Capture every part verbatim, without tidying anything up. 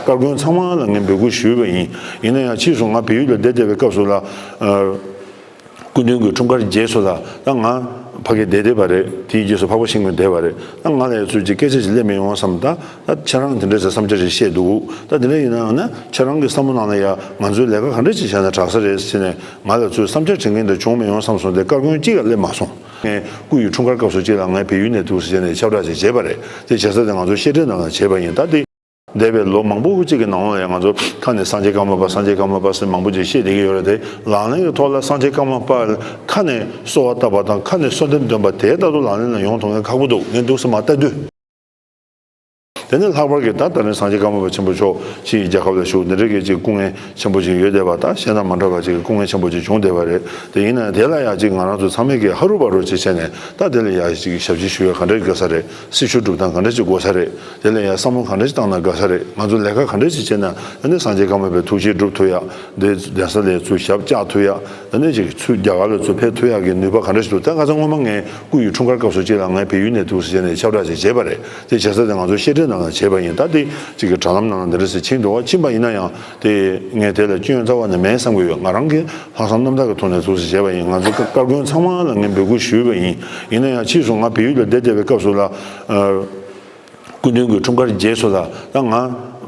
དཀར་དགོན་ཚང་མ་ལ་ངས་འབོད་སྐུལ་ཞུས་པ་ཡིན། ཡིན་ན་ཡང་ཕྱིས་སུ་ང་བལ་ཡུལ་ལ་བསྡད་བསྡད་པའི་སྐབས་སུ་ལ། ཨ། སྐུ་མདུན་གྱི་འཁྲུངས་སྐར་རྗེས་སུ་ལ་ད་ང་ཕ་གིར་བསྡད་བསྡད་པ་རེད། དེའི་རྗེས་སུ་འཕགས་པ་ཤིང་ཀུན་བསྡད་པ་རེད། ད་ང་ལ་ཡ་ཚུལ་གྱི་སྐད་ཆ་ཞིག་སླེབས་མི་ཡོང་བསམ། ད་ད་ཁྱེད་རང་དེ་འདྲའི་བསམ་འཆར་ཞིག་བཤད་འདུག་ད་དེ་འདྲ་ཡིན་ན་ཡང་ན་ཁྱེད་རང་གི་བསམ་བློ་ནང་ལ་ཡ་ང་ཚོའི་ལས་ཀ་ག་འདྲ་ཅིག་བྱས་ན་དྲག་ས་རེད་ཟེར་ནས་ང་ལ་ཚུལ་བསམ་འཆར་དྲན་མཁན་དེ་བྱུང་མི་ཡོང་བསམ་སོང་། དེ་དཀར་དགོན་གཅིག་ལ་སླེབས་མ་སོང་། ངས་སྐུ་ཡི་འཁྲུངས་སྐར་སྐབས་སུ་གཅིག་ལ་ངས་བལ་ཡུལ་ནས་འདུག་ཟེར་ནས་ཁྱབ་བསྒྲགས་ཅིག་བྱས་པ་རེད། དེ་བྱས་ཚར་ཏེ་ང་ཚོ་བཤད་གྲྭའི་ནང་ལ་བྱས་པ་ཡིན། ད་དེ་འདས་པའི་ལོ་མང་པོ་གཅིག་གི་ནང་ལ་ཡང་ང་ཚོ་ཁ་ནས་སངས་རྒྱས་ཀརྨ་པ་སངས་རྒྱས་ཀརྨ་པ་ཟེར་མང་པོ་ཅིག་བཤད་བསྡད་ཀྱི་ཡོད་རེད་དེ། ལག་ལེན་གྱི་ཐོག་ལ་སངས་རྒྱས་ཀརྨ་པ་ཁ་ནས་གསོལ་བ་བཏབ་པ་དང་ཁ་ནས་གསོལ་འདེབས་འདོན་པ་དེ་ལྟ་བུ་ལག་ལེན་ལ་ཡོང་ཐུབ་མཁན་ཁག་པོ་འདུག་ངས་འདུག་སེ་མར་ལྟ་དུས། དེ་ནས་ལྷག་པར་གྱི་ད་ད་རིང་སངས་རྒྱས་ཀརྨ་པ་ཆེན་པོ་མཆོག་ཕྱིའི་རྒྱལ་ཁབ་ལ་བཞུགས། འདི་འདྲ་གི་ཅིག་སྐུ་ངལ་ཆེན་པོ་ཅིག་ཡོད་བསྡད་པ། ད་གཞན་དང་མ་འདྲ་བ་ཅིག་གི་སྐུ་ངལ་ཆེན་པོ་ཅིག་བྱུང་བསྡད་པ་རེད། དེ་ཡིན་ན་དེ་ལ་ཡང་ཅིག་ང་རང་ཚོ་ཚང་མས་ཀྱི་ཧ་རུ་བ་རུ་ཅིག་བྱས་ནས་ད་དེ་ལ་ཡང་ཅིག་ཞབས་ཕྱི་ཞུ་ཡ་ག་འདྲ་དགའ་ས་རེད། སྲི་ཞུ་སྒྲུབ་སྟངས་ག་འདྲ་ཅིག་དགོས་ས་རེད། དེ་ལ་ཡང་བསམ་བློ་ག་འདྲ་ཅིག་བཏང་ན་དགའ་ས་རེད། ང་ཚོ་ལས་ཀ་ག་འདྲ་ཅིག་བྱས་ན་ཨ་ནི་སངས་རྒྱས་ཀརྨ་པའི་ཐུགས་རྗེ་སྒྲུབ་ཐུབ་ཡ། འདི་གདན་ས་ལ་ཚུར་ཞབས་བཅགས་ཐུབ་ཡ། ཨ་ནི་ཅིག་ཚུར་རྒྱ་གར་ལ་ཚུར་ཕེབས་ཐུབ་ཡ་གི་ནུས་པ་ག་འདྲ་ཞིག་འདུག་ད་ཁ་སང་སྔོན་མ་ངས་སྐུ་ཡི་འཁྲུངས་སྐར་སྐབས་སུ་གཅིག་ལ་ངས་བལ་ཡུལ་ནས་འདུག་ཟེར་ནས་ཁྱབ་བསྒྲགས་ཅིག་བྱས་པ་རེད། དེ་བྱས་ཚར་ཏེ་ང་ཚོ་བཤད་གྲྭའི་ནང་ལ་བྱས་པ་ཡིན། ད་དེ་ཅིག་གི་དྲ་ལམ་ནང་ལ་འདི་འདྲ་ཟེར་ཕྱིན་འདུག་བ། ཕྱིན་པ་ཡིན་ན་ཡང་དེ་ངས་དེ་ལ་སྐྱོན་རྩ་བ་ནས་མེད་བསམ་གྱི་ཡོད། ང་རང་གི་ལྷག་བསམ་རྣམ་དག་གི་ཐོག་ནས་འདུག་ཟེར་བྱས་པ་ཡིན། ང་ཚོ་དཀར་དཀར་དགོན་ཚང་མ་ལ་ངས་འབོད་སྐུལ་ཞུས་པ་ཡིན། ཡིན་ན་ཡང་ཕྱིས་སུ་ང་བལ་ཡུལ་ལ་བསྡད་བསྡད་པའི་སྐབས་སུ་ལ། སྐུ་མདུན་གྱི་འཁྲུངས་སྐར་རྗེས་སུ་ལ་ད་ང་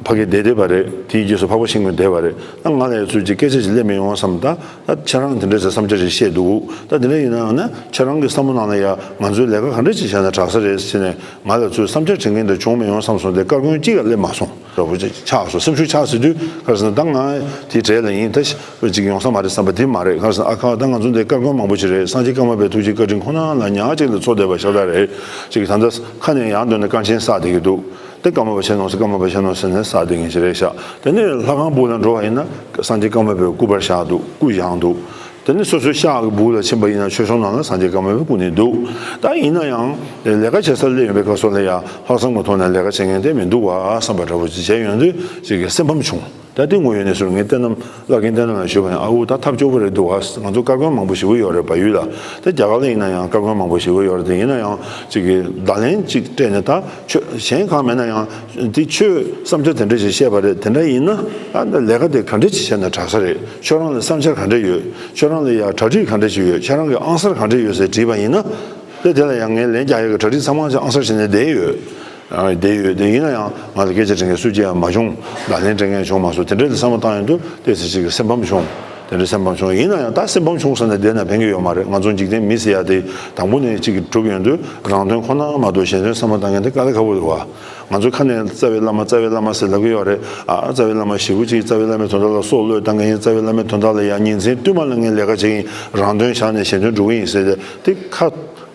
ཕ་གིར་བསྡད་བསྡད་པ་རེད། དེའི་རྗེས་སུ་འཕགས་པ་ཤིང་ཀུན་བསྡད་པ་རེད། ད་ང་ལ་ཡ་ཚུལ་གྱི་སྐད་ཆ་ཞིག་སླེབས་མི་ཡོང་བསམ། ད་ད་ཁྱེད་རང་དེ་འདྲ་ཟེར་བསམ་འཆར་ཞིག་བཤད་འདུག་ད་དེ་འདྲ་ཡིན་ན་ཡང་ན་ཁྱེད་རང་གི་བསམ་བློ་ནང་ལ་ཡ་ང་ཚོའི་ལས་ཀ་ག་འདྲ་ཅིག་བྱས་ན་དྲག་ས་རེད་ཟེར་ནས་ང་ལ་ཚུལ་བསམ་འཆར་དྲན་མཁན་དེ་བྱུང་མི་ཡོང་བསམ་སོང་། དེ་དཀར་དགོན་གཅིག་ལ་སླེབས་མ་སོང་། ར་བུ་ཆགས་སོང་། སེམས་ཤུགས་ཆག་ཟེར་དུས་ག་རེ་ཟེར་ན་ད་ང་དེའི་གྲས་ལ་ཡིན། ད་ཅིག་ཡོང་ས་མ་རེད་བསམ་པ་དེ་མ་རེད། ག་རེ་ཟེར་ན་ཨ་ཁ་ད་ང་ཚོ་འདི་དཀར་དགོན་མང་པོ་ཞིག་རེད། སངས་རྒྱས་ཀརྨ་པའི་ཐུགས་རྗེ་བཀའ་དྲིན་ཁོ་ན་ལ་ཉག་གཅིག་ལ་འཚོ་བསྡད་པ་ཤ་སྟག་རེད། ཅིག་ད་ལྟ་ཁ་ནས་ཡར་འདོན་ནས་དཀའ་ཆེན་བསགས་བསྡད་ཀྱི་འདུག་དེ་ཀརྨ་པ་བྱས་ནོ་ཟེར་ཀརྨ་པ་བྱས་ནོ་ཟེར་ནས་བསགས་བསྡད་མཁན་ཞིག་རེད་ཤག་དེ་ནས་ལྷ་ཁང་སྦུག་ལ་འགྲོ་བ་ཡིན་ན་སངས་རྒྱས་ཀརྨ་པའི་སྐུ་པར་བཞག་འདུག་སྐུ་བཞེངས་འདུག་དེ་ནས་སོ་སོའི་ཤག་གི་སྦུག་ལ་ཕྱིན་པ་ཡིན་ན་མཆོད་གཤོམ་ནང་ལ་སངས་རྒྱས་ཀརྨ་པའི་སྐུ་ནི་འདུག་ད་ཡིན་ན་ཡང་ལས་ཀ་བྱེད་སར་སླེབས་ཡོང་པའི་སྐབས་སུ་ལ་ཡང་ལྷག་བསམ་གྱི་ཐོག་ནས་ལས་ཀ་བྱེད་མཁན་དེ་མི་འདུག་བ་བསམ་པ་འདྲ་པོ་ཅིག་བྱས་ཡོང་དུས་ཅིག་གི་སེམས་ཕམ་བྱུང་། ད་དེ་དངོས་ཡོད་གནས་ཚུལ་ངས་བསྟན་ནམ་བླ་རྒན་བསྟན་ནམ་ལ་ཞུས་པ་ཡིན། ཨ་འུ་ད་ཐབས་སྐྱོ་པོ་རེད་འདུག་བ། ང་ཚོ་དཀར་དགོན་མང་པོ་ཞེ་པོ་ཡོད་རེད་བལ་ཡུལ་ལ། ད་རྒྱ་གར་ལ་ཡིན་ན་ཡང་དཀར་དགོན་མང་པོ་ཞེ་པོ་ཡོད་རེད། དེ་ཡིན་ན་ཡང་ཅིག་གི་བརྡ་ལན་ཅིག་སྤྲད་ནས་ད་ཆོས་གཞན་གང་མེད་ན་ཡང་དེ་ཆོས་བསམ་འཆར་དེ་འདྲ་ཞིག་བཤད་པ་རེད། དེ་འདྲ་ཡིན་ན་ཨ་ད་ལས་ཀ་དེ་ག་འདྲ་ཅིག་བྱས་ན་དྲག་ས་རེད། ཁྱོད་རང་ལ་བསམ་འཆར་ག་འདྲ་ཡོད། ཁྱོད་རང་ལ་ཡང་གྲ་སྒྲིག་ག་འདྲ་ཅིག་ཡོད། ཁྱེད་རང་གི་ཨང་གསར་ག་འདྲ་ཡོད་ཟེར་དྲིས་པ་ཡིན་ན། དེ་དེ་ལ་ཡང་ངས་ལན་རྒྱག་ཡག་གི་གྲ་སྒྲིག་ཚང་མ་ཅིག་ཨང་གསར་བྱས་ནས་བསྡད་ཡོད། ཨ་བསྡད་ཡོད། དེ་ཡིན་ན་ཡང་ང་ལ་སྐད་ཆ་དྲི་མཁན་སུ་གཅིག་ཡང་མ་བྱུང་། ལག་ལེན་སྤྲད་མཁན་བྱུང་མ་སོང་། དེ་འདྲ་ལ་བསམ་བློ་བཏང་ཡོང་དུས་ཏོག་ཙམ་ཅིག་གི་སེམས་ཕམ་བྱུང་། དེ་འདྲ་སེམས་ཕམ་བྱུང་། ཡིན་ན་ཡང་ད་སེམས་ཕམ་བྱུང་ཟེར་ནས་བསྡད་ན་ཕན་གྱི་ཡོད་མ་རེད། ང་ཚོ་འཇིག་རྟེན་མི་ཟེར་ཡ་དེ་དང་པོ་ནས་ཅིག་གི་གྲུབ་ཡོང་དུས་རང་དོན་ཁོ་ན་མ་གཏོགས་གཞན་དོན་བསམ་བློ་བཏང་མཁན་དེ་དཀའ་ལས་ཁག་པོ་རེད་བ། ང་ཚོ་ཁ་ནས་རྩ་བའི་བླ་མ་རྩ་བའི་བླ་མ་ཟེར་ལབ་ཀྱི་ཡོད་རེད། ཨ་རྩ་བའི་བླ་མ་ཞེ་པོ་ཅིག་རྩ་བའི་བླ་མའི་དོན་དག་ལ་སྲོག་བློས་བཏང་མཁན་ཡིན། རྩ་བའི་བླ་མའི་དོན་དག་ལ་ཡང་ཉིན་མཚན་བསྟུད་མ་ལ་ངས་ལས་ཀ་བྱེད་ཀྱི་ཡིན། རང་དོན་བཞག་ནས་གཞན་དོན་སྒྲུབ་ཀྱི་ཡིན་ཟེར་ཏེ་དེ་ཁ་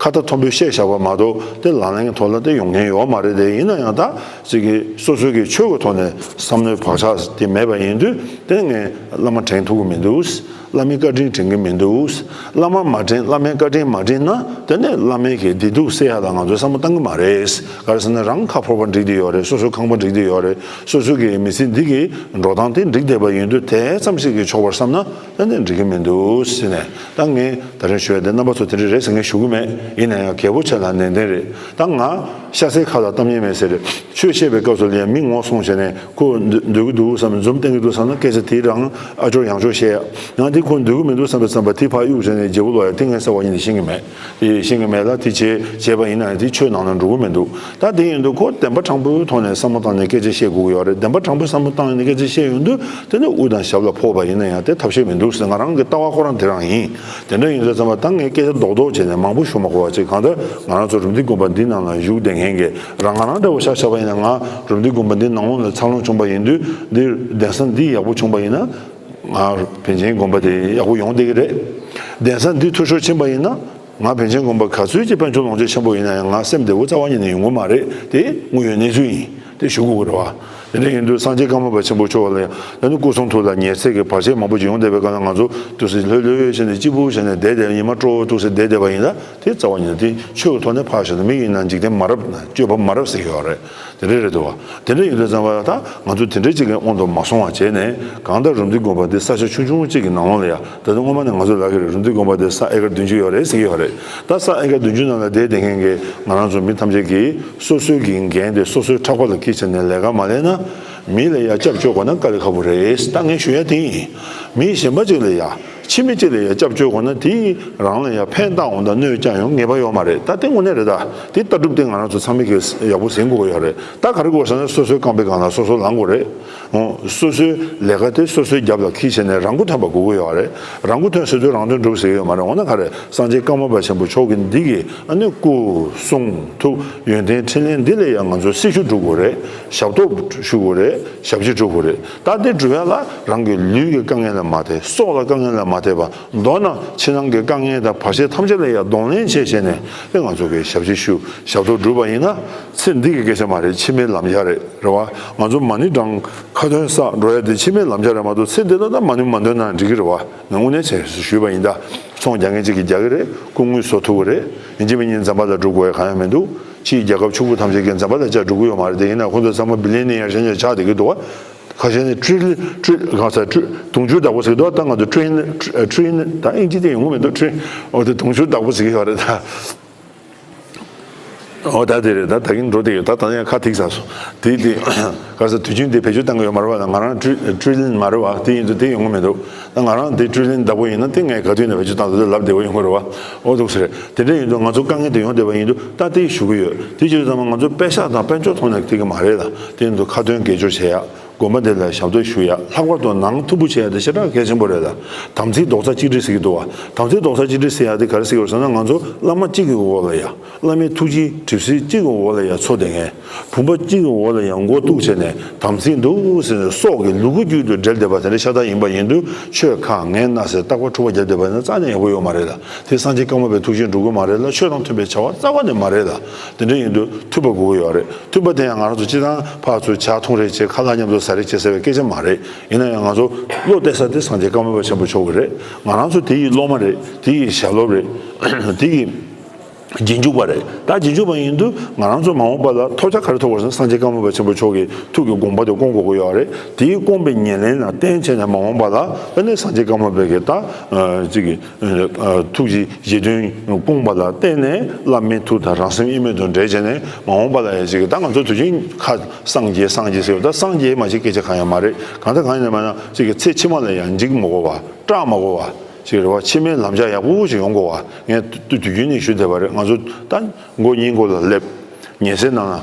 ཁ་ཏ་མཐོན་པོས་བཤད་བཞག་པ་མ་གཏོགས་དེ་ལག་ལེན་གྱི་ཐོག་ལ་དེ་ཡོང་མཁན་ཡོད་མ་རེད། དེ་ཡིན་ན་ཡང་ད་ཅིག་གི་སོ་སོའི་གི་ཆོས་ཀྱི་ཐོག་ནས་བསམ་བློའི་བག་ཆགས་དེ་མེད་པ་ཡིན་དུས་དེ་ངས་བླ་མ་དྲན་ཐུབ་ཀྱི་མི་འདུག་བླ་མའི་བཀའ་དྲིན་དྲན་གྱི་མི་འདུག་བླ་མ་མ་དྲན། བླ་མའི་བཀའ་དྲིན་མ་དྲན་ན་དེ་ནས་བླ་མའི་གི་བདེ་སྡུག་སེལ་ཡ་ལ་ང་ཚོས་བསམ་བློ་བཏང་གི་མ་རེད། ག་རེ་ཟེར་ན་རང་ཁ་ཕོར་པ་འགྲིག་བསྡད་ཡོད་རེད། སོ་སོའི་ཁང་པ་འགྲིག་བསྡད་ཡོད་རེད། སོ་སོའི་གི་མི་ཚེ་འདི་གི་འགྲོ་སྟངས་དེ་འགྲིག་བསྡད་པ་ཡིན་དུས་དེ་ཙམ་ཞིག་གིས་ཆོག་པར་བསམ་ན་ད་ནི་འགྲིག་གི་མི་འདུག་ཟེར་ནས། ད་ངས་ད་རིང་ཞུ་ཡ་དེ་རྣམ་པ་ཚོ་དེ་འདྲ་རེད་ཟེར་ངས་ཞུ་གི་མེད། ཡིན་ན་ཡང་གལ་པོ་ཆེ་ལ་ནན་ཏན་རེད། ད་ང་ཤ་ཚའི་ཁ་ལ་གཏམ་ངན་མེད་ཟེར། ཆོས་བཤད་པའི་སྐབས་སུ་ལ་ཡང་མི་ངོ་སོང་བྱས་ནས་ཁོ་འདོད་འདོད་ཀྱི་འདུག་བསམ། འཛུམ་བསྟན་གྱི་འདུག་བསམ་ན་སྐད་ཆ་དེ་རང་ཨ་ཅོར་ཡང་ཅོར་བཤད་ཡ། ཡང་དེ་ཁོ་འདོད་ཀྱི་མི་འདུག་བསམ་པའི་བསམ་པ་དེ་ཕར་གཡུག་བྱས་ནས་བརྗེ་པོ་ལོག་ཡ་དེ་ངས་གསལ་བ་ཉིད་ནས་ཤེས་ཀྱི་མེད། དེ་ཤེས་ཀྱི་མེད་ལ། དེ་བྱས་བྱས་པ་ཡིན་ན་ཡང་དེ་ཆོས་ནང་ལ་འགྲོ་གི་མི་འདུག་ད་དེ་ཡིན་དུས་ཁོ་བདེན་པ་དྲང་པོའི་ཐོག་ནས་བསམ་བློ་བཏང་ནས་སྐད་ཆ་བཤད་དགོས་ཀྱི་ཡོད་རེད། བདེན་པ་དྲང་པོའི་བསམ་བློ་བཏང་ནས་སྐད་ཆ་བཤད་ཡོང་དུས་དེ་ནི་དབུ་དང་ཞབས་ལ་ཕོག་པ་ཡིན་ན་ཡང་དེ་ཐབས་ཤེས་མི་འདུག་ཟེར་ང་རང་གི་ལྟ་བ་ཁོ་རང་དེ་རང་ཡིན། དེ་འདྲ་ཡིན་དུས་ཙམ་པ་ད་ངས་སྐད་ཆ་རྡོག་རྡོག་བྱས་ནས་མང་པོ་ཞུ་མ་དགོས་པ་ཅིག་གང་ལྟར་ང་རང་ཚོ་རུམ་བཏེག་དགོན་པ་འདི་ནང་ལ་བཞུགས་བསྡད་མཁན་གྱི་རང་ང་རང་འདྲ་བོ་ཆ་བཞག་པ་ཡིན་ན་ང་རུམ་བཏེག་དགོན་པ་འདི་ནང་ལོགས་ལ་འཚར་ལོངས་བྱུང་པ་ཡིན་དུས་འདིར་གདན་ས་འདི་ཡག་པོ་བྱུང་པ་ཡིན་ན་ང་པཎ་ཆེན་དགོན་པ་དེ་ཡག་པོ་ཡོང་བསྡད་ཀྱི་རེད། གདན་ས་འདི་འཐུས་ཤོར་ཕྱིན་པ་ཡིན་ན། ང་པཎ་ཆེན་དགོན་པ་ག་ཚོད་ཀྱི་དཔལ་འབྱོར་ལོངས་སྤྱོད་ཆེན་པོ་ཡིན་ན་ཡང་ང་སེམས་བདེ་བོ་རྩ་བ་ཉིད་ནས་ཡོང་གི་མ་རེད། དེ་དངོས་ཡོད་གནས་ཚུལ་ཡིན། དེ་ཞུ་དགོས་ཀྱི་རེད་བ། དེ་འདྲ་ཡིན་དུས་སངས་རྒྱས་ཀརྨ་པ་ཆེན་པོ་མཆོག་ལ་ཡང་ད་ནི་སྐུ་གསུང་ཐུགས་ལ་ཉེས་ཚད་ཀྱི་བར་ཆད་མང་པོ་ཅིག་ཡོང་བསྡད་པའི་སྐབས་ལ་ང་ཚོ་འདུག་སེ་ལྷོད་ལྷོད་བྱས་ནས་སྐྱིད་པོ་བྱས་ནས་བསྡད་བསྡད་ཉི་མ་དྲོ་འདུག་སེ་བསྡད་བསྡད་པ་ཡིན་ན་དེ་རྩ་བ་ཉིད་ནས་དེ་ཆོས་ཀྱི་ཐོག་ནས་ཕར་བཞག་ན་མི་ཡིན་ན་འཇིག་རྟེན་མ་རབས་ན་སྤྱོད་པ་མ་རབས་ཟེར་གྱི་ཡོད་རེད། དེ་འདྲ་རེད་འདུག་བ། དེ་འདྲ་ཡིན་དུས་ཙམ་པ་ད་ང་ཚོ་དེ་འདྲ་ཅིག་གི་དབང་དུ་མ་སོང་བ་བྱས་ནས་གང་ལྟར་རུམ་བཏེག་དགོན་པ་འདི་ས་ཆ་ཆུང་ཆུང་ཅིག་གི་ནང་ལོགས་ལ་ཡ་ད་དུང་སྔོན་མ་ནས་ང་ཚོ་ལབ་ཀྱི་རེད། རུམ་བཏེག་དགོན་པ་འདི་ས་ཨེ་ཀར་བདུན་ཅུ་ཡོད་རེད་ཟེར་གྱི་ཡོད་རེད། ད་ས་ཨེ་ཀར་བདུན་ཅུ་ནང་ལ་བསྡད་བསྡད་མཁན་གྱི་ང་རང་ཚོ་མི་ཐམས་ཅད་ཀྱིས་སོ་སོའི་གི་འགན་དེ་སོ་སོའི་ཕྲག་པ་ལ་འཁྱེར་བྱས་ནས་ལས་ཀ་མ་ལས་ན་ མི་ལ་ཡ་སྐྱབས་བཅོལ་དགོས་ན་དཀའ་ལས་ཁག་པོ་རེད། ད་ངས་ཞུ་ཡ་དེ་ཡིན། མི་གཞན་པ་ཅིག་ལ་ཡ། ཕྱི་མི་གཅིག་ལ་ཡ་སྐྱབས་བཅོལ་དགོས་ན་དེས་རང་ལ་ཡ་ཕན་བཏགས་འོང་དང་གནོད་བསྐྱལ་ཡོང་ངེས་པ་ཡོད་མ་རེད། ད་དེ་དངོས་གནས་རེད། ད་དེ་ལྟ་གྲུབ་དེ་ང་རང་ཚོ་ཚང་མས་ཀྱིས་ཡག་པོ་ཟིན་དགོས་ཀྱི་ཡོད་རེད། ད་ག་རེ་དགོས་ཟེར་ན་སོ་སོའི་རྐང་པའི་སྒང་ལ་སོ་སོ་ལངས་དགོས་རེད། འོ། སོ་སོའི་ལས་ཀ་དེ་སོ་སོའི་རྒྱབ་ལ་འཁྱེར་བྱས་ནས་རང་མགོ་ཐོན་པ་དགོས་ཀྱི་ཡོད་རེད། རང་མགོ་ཐོན་ཟེར་དུས་རང་དོན་སྒྲུབ་ཟེར་གྱི་ཡོད་མ་རེད། འོ་ན་ག་རེ། སངས་རྒྱས་ཀརྨ་པ་ཆེན་པོ་མཆོག་གིས་འདི་གི་ཨ་ནི་སྐུ་གསུང་ཐུགས་ཡོན་ཏན་ཕྲིན་ལས་འདི་ལ་ཡང་ང་ཚོ་སྲི་ཞུ་སྒྲུབ་དགོས་རེད། ཞབས་ཏོག་ཞུ་དགོས་རེད། ཞབས་ཕྱི་སྒྲུབ་དགོས་རེད། ད་འདི་སྒྲུབ་ཡ་ལ་རང་གི་ལུས་ཀྱི་དཀའ་ངལ་ལ་མ་བལྟས། སྲོག་ལ་དཀའ་ངལ་ལ་མ་བལྟས་པ། མདོར་ན་ཕྱི་ནང་གི་དཀའ་ངལ་དང་བར་ཆད་ཐམས་ཅད་ལ་ཡང་གདོང་ལེན་བྱས་བྱས་ནས་དེ་ང་ཚོ་གི་ཞབས་ཕྱི་ཞུ། ཞབས་ཏོག་སྒྲུབ་པ་ཡིན་ན་ཚེ་འདི་གི་སྐད་ཆ་མ་རེད། ཕྱི་མའི་ལམ་ཡ་རེད། རེད་བ། ང་ཚོ་མ་ཎི་བགྲང་ཁ་ཏོན་བསགས་འགྲོ་ཡ་དེ་ཕྱི་མའི་ལམ་ཡ་རེད་མ་གཏོགས་ཚེ་འདི་ལ་ད་མ་ཎི་མ་འདོན་ན་འགྲིག་གི་རེད་བ། ངས་དངོས་གནས་བྱས་ཞུས་པ་ཡིན། ད་ཚོང་རྒྱག་མཁན་གཅིག་གིས་རྒྱག་གི་རེད། སྐུ་དངོས་བཟོ་ཐུབ་ཀྱི་རེད། ཡིན་གཅིག་མིན་གཉིས་འཛམ་བུ་གླིང་ལ་འགྲོ་དགོས་ཡ་གང་ཡང་མི་འདུག་ཕྱིའི་རྒྱལ་ཁབ་ཕྱུག་པོ་ཐམས་ཅད་ཀྱིས་འཛམ་བུ་གླིང་ལ་ལྕགས་སྒྲུག་གི་ཡོད་མ་རེད། དེ་ཡིན་ན་ཁོང་ཚོ་ཚང་མ་བི་ལི་ཡ་ནེ་ཡར་ཆགས་ནས་ཆགས་བསྡད་ཀྱི་འདུག་བ། ཁ་ཤས་ནི་ཊི་རི་ཊི་རི་གང་ཟེར་ཊི་དུང་ཕྱུར་བདག་པོ་ཟེར་གྱི་འདུག་ད་ང་ཚོ་ཊི་རི་ཊི་རི་ད་ཨིན་ཇི་དེ་ཡོང་གི་མི་འདུག་ཊི་རི་འོ་དེ་དུང་ཕྱུར་བདག་པོ་ཟེར་གྱི་ཡོད་རེད་ད། འོ་ད་དེ་རེད། ད་ད་གིན་འགྲོ་བསྡད་ཡོད། ད་ད་ཡང་ཁ་ཐིག་ཚར་སོང་། དེ་དེ་ག་ས་དུས་རྒྱུན་དེ་བེད་སྤྱོད་བཏང་གི་ཡོད་མ་རེད་བ། ང་རང་ཊི་ཊི་རི་ལིན་མ་རེད་བ། དེ་ཡིན་དུས་དེ་ཡོང་གི་མི་འདུག་ད་ང་རང་དེ་ཊི་རི་ལིན་བདག་པོ་ཡིན་ན་དེ་ངས་ག་དུས་ནས་བེད་སྤྱོད་བཏང་དུས་ལབ་བདེ་བོ་ཡོང་གི་རེད་བ། འོ་འདུག་ཟེར། དེ་འདྲ་ཡིན་དུས་ང་ཚོ་དཀའ་ངལ་དེ་ཡོང་བསྡད་པ་ཡིན་དུས་ད་དེ་ཞུ་གི་ཡོད། དེ་བྱེད་དུས་ཚང་མ་ང་ཚོ་པད་ཤག་དང་དཔལ་འབྱོར་ཐོག་ནས་དེ་གི་མ་རེད་ལ། དེ་ཡིན་དུས་ཁ་ཏོན་དགེ་སྦྱོར་བྱེད་ཡ། དགོན་པ་འདི་ལ་ཞབས་ཏོག་ཞུ་ཡ། ལྷག་པར་དུ་ནང་མཐུན་པོ་བྱེད་ཡ་དེ་ཞེ་དྲག་གལ་ཆེན་པོ་རེད་ལ། དམ་ཚིག་རྡོག་རྩ་གཅིག་སྒྲིལ་ཟེར་གྱི་འདུག་བ། དམ་ཚིག་རྡོག་རྩ་གཅིག་སྒྲིལ་ཟེར་ཡ་དེ་ག་རེ་ཟེར་གྱི་ཡོད་ཟེར་ན་ང་ཚོ་བླ་མ་གཅིག་གི་འོག་ལ་ཡ། བླ་མའི་ཐུགས་རྗེའི་གྲིབ་བསིལ་གཅིག་གི་འོག་ལ་ཡ་འཚོ་བསྡད་མཁན། བུམ་པ་གཅིག་གི་འོག་ལ་ཡ་མགོ་གཏུགས་བྱས་ནས་དམ་ཚིག་འདུག་ཟེར་ནས་སྲོག་གི་ལུ་གུ་རྒྱུད་དུ་འབྲེལ་བསྡད་པ་དེ་འདྲ་ཤ་སྟག་ཡིན་པ་ཡིན་དུས་ཆོས་ཁ་ངན་སྣ་ཟེར་རྟག་པར་འཁྲུག་པ་བརྒྱབ་བསྡད་པ་ཡིན་ན་རྩ་ནས་ཡག་པོ་ཡོད་མ་རེད་ལ། དེ་སངས་རྒྱས་ཀརྨ་པའི་ཐུགས་རྗེས་འགྲོ་གི་མ་རེད་ལ། ཆོས་དང་མཐུན་པའི་བྱ་བ་རྩ་བ་ནས་མ་རེད་ལ། དེ་འདྲ་ཡིན་དུས་མཐུན་པ་དགོས་ཀྱི་ཡོད་རེད། མཐུན་པ་དེ་ཡང་ང་རང་ཚོ་སྤྱིར་བཏང་ཕར་ཚུར་ཇ་འཐུང་རེས་བྱེད། ཁ་ལག་མཉམ་དུ་ཟ་རེས་བྱེད་ཟེར་བའི་སྐད་ཆ་མ་རེད། ཡིན་ན་ཡང་ང་ཚོ་བློ་གཏད་ས་དེ་སངས་རྒྱས་ཀརྨ་པ་ཆེན་པོ་མཆོག་གི་རེད། ང་རང་ཚོ་དེ་ཡི་སློབ་མ་རེད། དེ་ཡི་ཞལ་སློབ་རེད། དེ་ཡི་རྗེས་འཇུག་པ་རེད། ད་རྗེས་འཇུག་པ་ཡིན་དུས་ང་རང་ཚོ་མ་འོངས་པ་ལ་ཐོབ་བྱ་ག་རེ་ཐོབ་དགོས་ཟེར་ན་སངས་རྒྱས་ཀརྨ་པ་ཆེན་པོ་མཆོག་གི་ཐུགས་ཀྱི་དགོངས་པ་དེ་སྐོང་དགོས་ཀྱི་ཡོད་རེད། དེའི་སྐོང་པའི་ཉེར་ལེན་ལ་བརྟེན་བྱས་ནས་མ་འོངས་པ་ལ་ཨ་ནི་སངས་རྒྱས་ཀརྨ་པའི་གི་ད་ཅིག་གི་ཐུགས་ཀྱི་བཞེད་དོན་སྐོང་བ་ལ་བརྟེན་ནས་བླ་མའི་ཐུགས་དང་རང་སེམས་དབྱེར་མེད་དུ་འབྲེལ་བྱས་ནས་མ་འོངས་པ་ལ་ཡང་ཅིག་ད་ང་ཚོ་དུས་རྒྱུན་ཁ་སངས་རྒྱས་སངས་རྒྱས་ཟེར་བ། ད་སངས་རྒྱས་མ་ཅིག་སྐད་ཆ་གང་ཡང་མ་རེད། གང་ལྟར་གང་ཡིན་ན་མ་ན་ཅིག་གི་ཚེ་ཕྱི་མ་ལ་ཡང་འཇིགས་མ་དགོས་པ། སྐྲག་མ་དགོས་པ་ཅིག་རེད་བ། ཕྱི་མའི་ལམ་ལྕགས་ཡག་པོ་ཞིག་ཡོང་དགོས་བ། ངས་དུས་དུས་རྒྱུན་ནས་ཞུ་བསྡད་པ་རེད། ང་ཚོ་ད་མགོ་སྙིང་མགོ་ལ་སླེབས། ཉལ་སའི་ནང་ལ་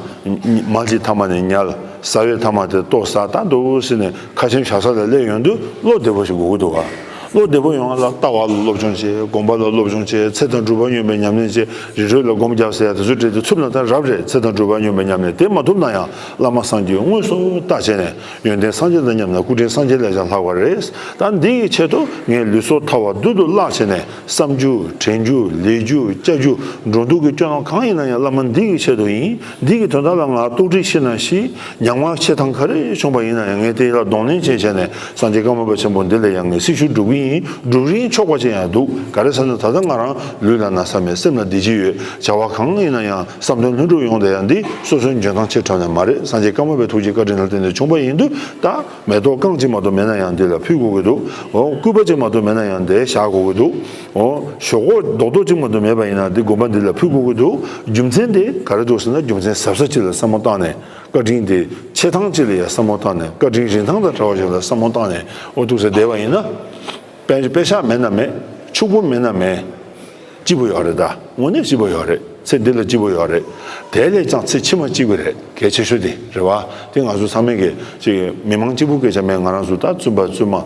མལ་གྱི་མཐའ་མ་ནས་ཉལ། ཟ་བའི་མཐའ་མ་དེ་ལྟོ་ཟ། ད་འདུག་སེ་ནས་ཁ་ཆེམས་བཞག་ས་ལ་སླེབས་ཡོང་དུས་བློ་བདེ་པོ་ཞིག་དགོས་ཀྱི་འདུག་ག་བློ་བདེ་པོ་ཡོང་བ་ལ་ལྟ་བ་ལ་སློབ་སྦྱོང་བྱེད། སྒོམ་པ་ལ་སློབ་སྦྱོང་བྱེད། ཚེ་དང་སྒྲུབ་པ་སྙོམས་པའི་ཉམས་ལེན་བྱེད། རི་ཁྲོད་ལ་སྒོམ་རྒྱབ་ཟེར་ཡ་དེ་ཚོ་བྲིས་ཏེ་ཚུར་ལ་ད་རབ་རེད། ཚེ་དང་སྒྲུབ་པ་སྙོམས་པའི་ཉམས་ལེན་དེ་མ་ཐུབ་ན་ཡང་བླ་མ་སངས་རྒྱས་དངོས་སུ་བལྟ་བྱས་ནས་ཡོན་ཏན་སངས་རྒྱས་དང་མཉམ་ན་སྐུ་ཕྲེང་སངས་རྒྱས་ལས་ཀྱང་ལྷག་པ་རེད། ད་འདི་ཡི་ཆེད་དུ་ངས་ལུས་སྲོག་ཐར་བ་རྡུལ་དུ་བརླག་བྱས་ནས། བསམ་རྒྱུ། དྲན་རྒྱུ། ལས་རྒྱུ། བྱ་རྒྱུ། འགྲོ་འདུག་གི་སྐྱོན་གང་ཡིན་ན་ཡང་བླ་མ་འདི་གི་ཆེད་དུ་ཡིན། འདི་གི་དོན་དག་ལ་ང་རྟོགས་སྒྲིལ་ཤེས་ན་ཤེས། ཉམས་ང་ཆེ་ཐང་ག་རེ་བྱུང་བ་ཡིན་ན་ཡང་ངས་དེ་ལ་གདོང་ལེན་བྱས་བྱས་ནས་སངས་རྒྱས་ཀརྨ་པ་ཆེན་པོ་འདི་ལ་ཡང་ངས་སྲི་ཞུ་སྒྲུབ་ཀྱི་ཡིན། སྒྲུབ་རིན་ཆོག་པ་ཅིག་ཡང་འདུག་ག་རེ་ཟེར་ན་ད་ལྟ་ང་རང་ལུས་ལ་ན་ཚ་མེད། སེམས་ལ་བདེ་སྐྱིད་ཡོད། བྱ་བ་གང་ཡིན་ན་ཡང་བསམ་དོན་ལྷུན་གྲུབ་ཡོང་བསྡད་ཡ་འདི་སོ་སོའི་འཇོན་ཐང་ཆེ་དྲགས་ནས་མ་རེད། སངས་རྒྱས་ཀརྨ་པའི་ཐུགས་རྗེ་བཀའ་དྲིན་ལ་བརྟེན་ནས་བྱུང་བ་ཡིན་དུས་ད། མེ་ཏོག་རྐང་གཅིག་མ་གཏོགས་མེད་ན་ཡང་འདི་ལ་ཕུལ་དགོས་ཀྱི་འདུག་འོ། སྐུད་པ་གཅིག་མ་གཏོགས་མེད་ན་ཡང་འདི་བཞག་དགོས་ཀྱི་འདུག་འོ། ཞོག་ཁོག་རྡོག་རྡོག་གཅིག་མ་གཏོགས་མེད་པ་ཡིན་ན་འདི་དགོན་པ་འདི་ལ་ཕུལ་དགོས་ཀྱི་འདུག་རྒྱུ་མཚན་དེ་ག་རེ་འདུག་ཟེར་ན། རྒྱུ་མཚན་ཟབ་ས་གཅིག་ལ་བསམ་བློ་བཏང་ནས། བཀའ་དྲིན་དེ་ཆེ་ཐང་གཅིག་ལ་ཡང་བསམ་བློ་བཏང་ནས། བཀའ་དྲིན་རིན་ཐང་དང་བྲལ་བ་ཞིག་ལ་བསམ་བློ་བཏང་ནས། འོ། འདུག་ཟེར་བསྡད་པ་ཡིན་ན། དཔེ་དཔེ་ཤག་མེད་ན་མེད། ཕྱུག་པོ་མེད་ན་མེད། སྐྱིད་པོ་ཡོད་རེད། ད་དངོས་གནས་སྐྱིད་པོ་ཡོད་རེད། ཚེ་འདི་ལ་སྐྱིད་པོ་ཡོད་རེད། དེ་ལས་ཀྱང་ཚེ་ཕྱི་མ་སྐྱིད་པོ་རེད། གལ་ཆེ་ཤོས་དེ་རེད་བ། དེ་ང་ཚོ་ཚང་མས་ཀྱི་ཅིག་མི་མང་གཅིག་པུ་སྐད་ཆ་མེད། ང་རང་ཚོ་ད་བཙུན་པ་བཙུན་མ་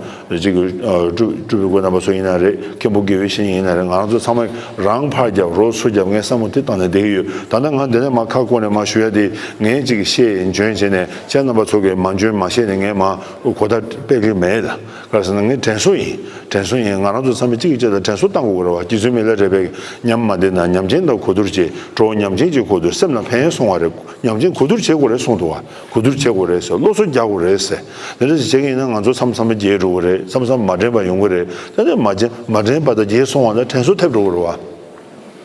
ཅིག་གི་སྤྲུལ་སྤྲུལ་པའི་སྐུ་རྣམ་པ་ཚོ་ཡིན་ན་རེད། མཁན་པོ་དགེ་བའི་བཤེས་གཉེན་ཡིན་ན་རེད། ང་རང་ཚོ་ཚང་མས་རང་ཕར་རྒྱབ་རོགས་ཚུར་རྒྱབ། ངས་བསམ་བློ་དེ་བཏང་ནས་བསྡད་ཀྱི་ཡོད། ད་ལྟ་ང་འདི་ནས་མར་ཁ་བསྐོར་ནས་མར་ཞུ་ཡ་དེ། ངས་ཅིག་བཤད་འཇོན་བྱས་ནས་ཁྱེད་རྣམ་པ་ཚོ་གིས་མ་འཇོན་མ་བཤད་ནས་ངས་མར་གོ་བརྡ་སྤེལ་གི་མེད་ལ། ག་རེ་ཟེར་ན་ངས་དྲན་གསོ་ཡིན། དྲན་གསོ་ཡིན། ང་རང་ཚོ་ཚང་མས་གཅིག་གིས་གཅིག་ལ་དྲན་གསོ་བཏང་དགོས་ཀྱི་རེད་བ། རྗེ་བཙུན་མི་ལ་རས་པས་ཉམས་མ་བདེ་ན་ཉམས་ཆེན་དང་གོ་བསྡུར་བྱེད། གྲོགས་ཉམས་ཆེན་གྱིས་གོ་བསྡུར། སེམས་ལ་ཕན་གསུང་བ་རེད། ཉམས་ཆེན་གོ་བསྡུར་བྱེད་དགོས་རེད་གསུངས་འདུག་བ། གོ་བསྡུར་བྱེད་དགོས་རེད་ཟེར། བློ་གསོ་རྒྱག་དགོས་རེད་ཟེར། དེ་འདྲ་ཞིག་བྱེད་ཀྱི་ཡིན་ན་ང་ཚོ་མཚམས་མཚམས་རྒྱལ་འགྲོ་གི་རེད། མཚམས་མཚམས་མ་དྲན་པ་ཡོང་གི་རེད། དེ་ནས་མ་དྲན་མ་དྲན་པ་དང་རྒྱལ་སོང་བ་ལ་དྲན་གསོ་ཐེབས་འགྲོ་གི་རེད་བ།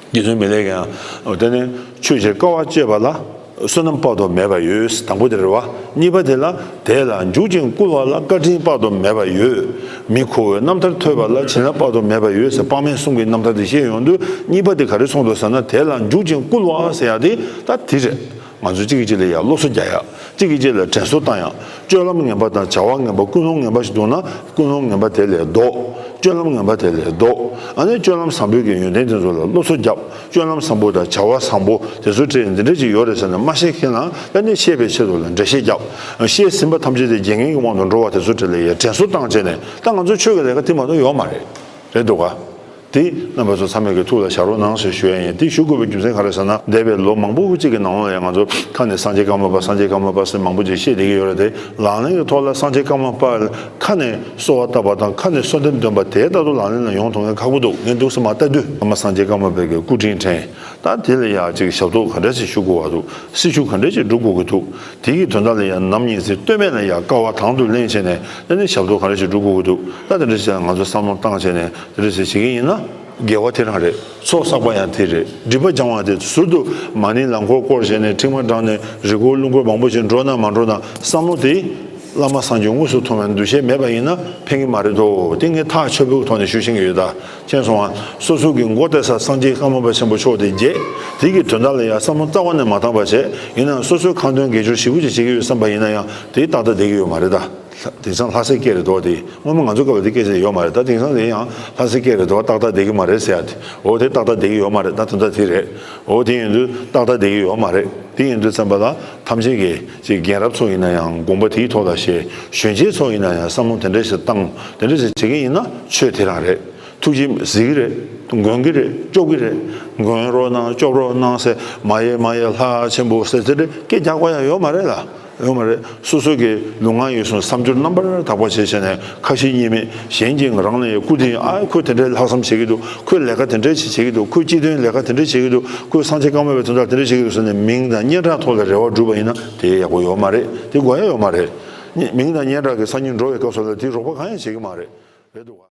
རྗེ་བཙུན་མི་ལས་ཀྱང་། དེ་ནས་ཆོས་ཀྱི་དཀའ་བ་སྤྱད་པ་ལ་བསོད་ནམས་དཔག་ཏུ་མེད་པ་ཡོད། དང་པོ་དེ་རེད་བ། གཉིས་པ་དེ་ལ། དེ་ལ་འཇུག་ཅིང་བསྐུལ་བ་ལ་བཀའ་དྲིན་དཔག་ཏུ་མེད་པ་ཡོད། མི་ཁོ་བོའི་རྣམ་ཐར་ཐོས་པ་ལ་བྱིན་རླབས་དཔག་ཏུ་མེད་པ་ཡོད་ཟེར། དཔག་མེད་གསུམ་གྱི་རྣམ་ཐར་དེ་བཤད་ཡོང་དུས་གཉིས་པ་དེ་ག་རེ་གསུངས་འདུག་ཟེར་ན། དེ་ལ་འཇུག་ཅིང་བསྐུལ་བ་ཟེར་ཡ་དེ་ད་དེ་རེད། ང་ཚོ་གཅིག་གིས་གཅིག་ལ་ཡ་སློབ་གསོ་རྒྱག་ཡ། གཅིག་གིས་གཅིག་ལ་དྲན་གསོ་བཏང་ཡ། སྤྱོད་ལམ་ངན་པ་དང་བྱ་བ་ངན་པ། ཀུན་སློང་ངན་པ་ཞིག་འདུག་ན་ཀུན་སློང་ངན་པ་དེ་ལས་ལྡོག། སྤྱོད་ལམ་ངན་པ་དེ་ལས་ལྡོག། ཨ་ནི་སྤྱོད་ལམ་བཟང་པོའི་གི་ཡོན་ཏན་དེ་ཚོ་ལ་སློབ་གསོ་རྒྱབ། སྤྱོད་ལམ་བཟང་པོ་དང་བྱ་བ་བཟང་པོ་དེ་ཚོ་འདྲ་འདི་འདྲ་ཅིག་ཡོད་རེད་ཟེར་ནས་མ་ཤེས་མཁན་ལ་ཨ་ནི་ཤེས་པའི་ཆེད་དུ་ལ་འགྲེལ་བཤད་རྒྱབ། ཤེས་ཟིན་པ་ཐམས་ཅད་དེ་བརྗེད་མཁན་གྱི་དབང་དུ་འགྲོ་བ་དེ་ཚོ་འདྲ་ལ་ཡ་དྲན་གསོ་བཏང་བྱས་ནས། ད་ང་ཚོ་ཆོས་ཀྱི་ལས་ཀ་དེ་མ་གཏོགས་ཡོད་མ་རེད། རེད་འདུག་ག། དེ་རྣམ་པ་ཚོ་ཚང་མས་ཀྱི་ཐུགས་ལ་བཞག་རོགས་གནང་ཞེས་ཞུ་ཡ་ཡིན། དེ་ཞུ་དགོས་པའི་རྒྱུ་མཚན་ག་རེ་ཟེར་ན། འདས་པའི་ལོ་མང་པོ་གཅིག་གི་ནང་ལ་ཡང་ང་ཚོ་ཁ་ནས་སངས་རྒྱས་ཀརྨ་པ་སངས་རྒྱས་ཀརྨ་པ་ཟེར་མང་པོ་ཅིག་བཤད་བསྡད་ཀྱི་ཡོད་རེད་དེ། ལག་ལེན་གྱི་ཐོག་ལ་སངས་རྒྱས་ཀརྨ་པ་ཁ་ནས་གསོལ་བ་བཏབ་པ་དང་ཁ་ནས་གསོལ་འདེབས་འདོན་པ་དེ་ལྟ་བུ་ལག་ལེན་ལ་ཡོང་ཐུབ་མཁན་ཁག་པོ་འདུག་ངས་འདུག་སེ་མར་ལྟ་དུས། ཨ་མ་སངས་རྒྱས་ཀརྨ་པའི་གི་སྐུ་དྲིན་དྲན། ད་དེ་ལ་ཡང་ཅིག་ཞབས་ཏོག་ག་འདྲ་ཞིག་ཞུ་དགོས་པ་འདུག་སྲི་ཞུ་ག་འདྲ་ཞིག་སྒྲུབ་དགོས་ཀྱི་འདུག་དེ་གི་དོན་དག་ལ་ཡང་ནམ་ཉིན་ཟེར་ལྟོས་མེད་ལ་ཡང་སྐལ་བ་དང་དུ་ལེན་བྱས་ནས། དེ་ནས་ཞབས་ཏོག་ག་འདྲ་ཞིག་སྒྲུབ་དགོས་ཀྱི་འདུག་ད་དེ་འདྲ་ཞིག་ང་ཚོ་བསམ་བློ་བཏང་བྱས་ནས་དེ་འདྲ་ཞིག་བྱེད་ཀྱི་ཡིན་ན། དགེ་བ་དེ་རང་རེད། ཚོགས་བསགས་པ་ཡང་དེ་རེད། སྒྲིབ་པ་སྦྱང་བ་དེ། ཟུར་དུ་མ་ཎི་ལམ་འཁོར་བསྐོར་བྱས་ནས་ཁྲིད་མ་དྲངས་ནས་རི་སྐོར་ཀླུང་སྐོར་མང་པོ་ཞིག་འགྲོ་ན་མ་འགྲོ་ན། བསམ་བློ་དེ་བླ་མ་སངས་རྒྱས་དངོས་སུ་མཐོང་བའི་འདུ་ཤེས་མེད་པ་ཡིན་ན་ཕན་གྱི་མ་རེད་དོ། དེ་ངས་ཐག་ཆོད་པོའི་ཐོག་ནས་ཞུ་ཤེས་ཀྱི་ཡོད་ད། མཁྱེན་སོང་ང་། སོ་སོ་གི་མགོ་གཏད་ས་སངས་རྒྱས་ཀརྨ་པ་ཆེན་པོ་མཆོག་དེ་བརྗེད། དེ་གི་དོན་དག་ལ་ཡང་བསམ་བློ་རྩ་བ་ནས་མ་བཏང་བ་བྱས། ཡིན་ནའང་སོ་སོའི་ཁ་འདོན་དགེ་སྦྱོར་ཞེ་པོ་ཅིག་བྱེད་ཀྱི་ཡོད་བསམ་པ་ཡིན་ན་ཡང་དེ་ཏག་ཏག་བསྡད་ཀྱི་ཡོད་མ་རེད་ད། དེང་སང་ལྷ་སའི་སྐད་རེད་དོ། དེ་སྔོན་མ་ང་ཚོ་སྐབས་ལ་དེ་སྐད་ཆ་ཡོད་མ་རེད། ད་དེང་སང་དེ་ཡང་ལྷ་སའི་སྐད་རེད་དོ། ཏག་ཏག་བསྡད་ཀྱི་མ་རེད་ཟེར་ཡ་དེ། འོ་དེ་ཏག་ཏག་བསྡད་ཀྱི་ཡོད་མ་རེད། ད་དོན་དག་དེ་རེད། འོ་དེ་ཡིན་དུས་ཏག་ཏག་བསྡད་ཀྱི་ཡོད་མ་རེད། དེ་ཡིན་དུས་ཙམ་པ་ལ་ཐམས་ཅད་ཀྱིས་ཅིག་རྒན་རབས་ཚོ་ཡིན་ན་ཡང་དགོངས་པ་དེའི་ཐོག་ལ་བཞེས། གཞོན་སྐྱེས་ཚོ་ཡིན་ན་ཡང་བསམ་བློ་དེ་འདྲ་ཞིག་བཏང་། དེ་འདྲ་ཞིག་བྱེད་ཀྱི་ཡིན་ན་ཆོས་དེ་རང་རེད། ཐུགས་རྗེ་གཟིགས་ཀྱི་རེད། མགོན་གྱི་རེད། སྐྱོབ་ཀྱི་རེད། མགོན་རོགས་གནང་། སྐྱོབ་རོགས་གནང་ཟེར། མ་ཡེ་མ་ཡེ་ལྷ་ཆེན་པོ་ཟེར་དེ་འདྲ་སྐད་རྒྱག་པ་ཡང་ཡོད་མ་རེད་ལ། ཡོད་མ་རེད། སོ་སོ་གི་ལུས་ངག་ཡིད་གསུམ་བསམ་སྦྱོར་རྣམ་པར་དག་པ་བྱས་བྱས་ནས། ཁ་ཞེ་གཉིས་མེད། གཞན་གྱིས་རང་ལ་ཡང་སྐུར་དེ། ཨ། ཁོས་དེ་འདྲའི་ལྷག་བསམ་བྱེད་ཀྱི་འདུག་ཁོས་ལས་ཀ་དེ་འདྲའི་ཞིག་བྱེད་ཀྱི་འདུག་ཁོས་སྤྱི་དོན་ལས་ཀ་དེ་འདྲའི་བྱེད་ཀྱི་འདུག་ཁོས་སངས་རྒྱས་ཀརྨ་པའི་དོན་དག་དེ་འདྲའི་བྱེད་ཀྱི་འདུག་ཟེར་ནས་མིང་དང་སྙན་གྲགས་ཐོག་ལ་རེ་བ་བསྒྲུབས་པ་ཡིན་ན་དེ་ཡག་པོ་ཡོད་མ་རེད། དེ་དགོས་ཡ་ཡོད་མ་རེད། མིང་དང་སྙན་གྲགས་ཀྱི་སང་ཉིན་འགྲོ་བའི་སྐབས་སུ་ལ་དེ་རོགས་པ་གང་ཡང་བྱེད་ཀྱི་མ་རེད། རེད་འདུག་ག།